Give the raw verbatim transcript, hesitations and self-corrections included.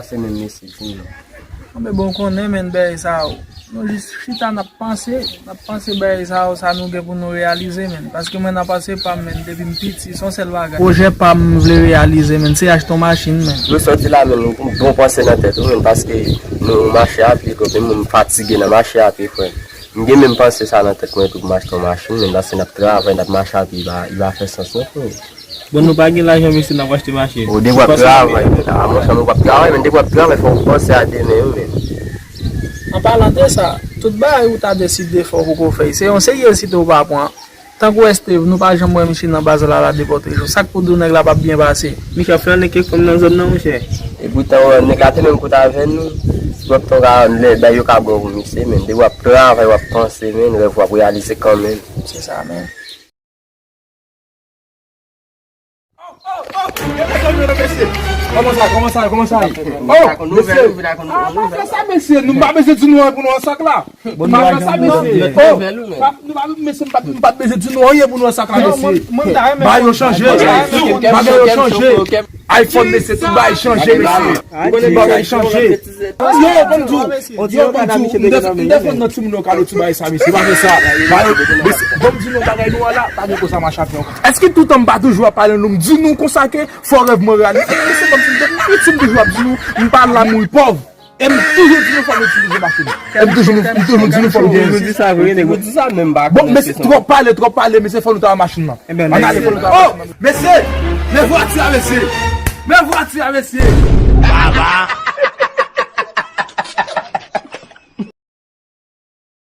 Se menm mesye, di m non. Anben bon, ou konnen, menn, bagay sa yo. Nou jis chita, n ap panse, n ap panse bagay sa yo, sa nou gen pou nou reyalize, menn. Paske mwen nan panse pa m, menn, depi m piti, se yon sèl bagay. Pwojè pa m, m vle reyalize, menn, se achte yon machin, menn. Nou sòti la, menn, nou bon panse nan tèt ou, menn, paske nou mache a pye, menm mwen m fatige nan mache a pye, frè. M gen menm panse sa nan tèt mwen tou pou m achte yon machin, menn, paske n ap travay, n ap mache a pye, li pa, li pa fè sans, non, frè. Bon, nou pa gen lajan, mesye, n ap achte machin. Ou depi w ap travay, men, a, monchè, nou p ap travay, men depi w ap travay, fò w panse a demen, wi, men. An palan de sa, tout bagay ou ta deside fò w poko fè. Se yon seryezite ou pa pran. Tankou Esteve, nou pa janm wè misye nan baz la, la depi twa jou. Sa k pou di w nèg la p ap byen pase? Misye ap flannen kèk fanm nan zòn nan, monchè. Epoutan, wè, nèg la te menm kote avè nou. Si w ap tan ka lè bay yo ka bon pou misye, men depi w ap travay, w ap panse, men rèv w ap reyalize kanmenm. Se sa, men. Kòman sa, kòman sa, kòman sa ye? Oh, mesye. Ah, pa fè sa, mesye. Nou pa bezwen di nou anyen pou nou an sak la. Pa fè sa, mesye. Oh, pa, nou pa, mesye, m pa, m pa bezwen di nou anyen pou nou an sak la, mesye. Bagay yo chanje. Bagay yo chanje. iPhone, mesye, tout bagay chanje, mesye. Tout bagay chanje. Yo, ban m di w, yo, ban m di w, m def-, m defann nan timoun yo ka do ti bagay sa, mesye, pa fè sa. Ba yo, mesye, ban m di nou bagay nou an la, pa gen konsa mache avè w. Èske toutan m pa toujou ap pale nou, m di nou konsa ke fò rèv mwen reyalize? Mesye, ban m di nou, depi m piti m toujou ap di nou, m pa la mouri pòv. E m toujou di nou fò nou itilize machin. E m toujou, m toujou di nou fò nou gen. Nou di sa vre, nèg. Nou di sa menm pa. Bon, mesye, twòp pale, twòp pale, mesye, fò nou ta machin nan. Ann ale, fò nou ta machin nan. Oh, mesye, men vwati a, mesye. Men vwati a, mesye.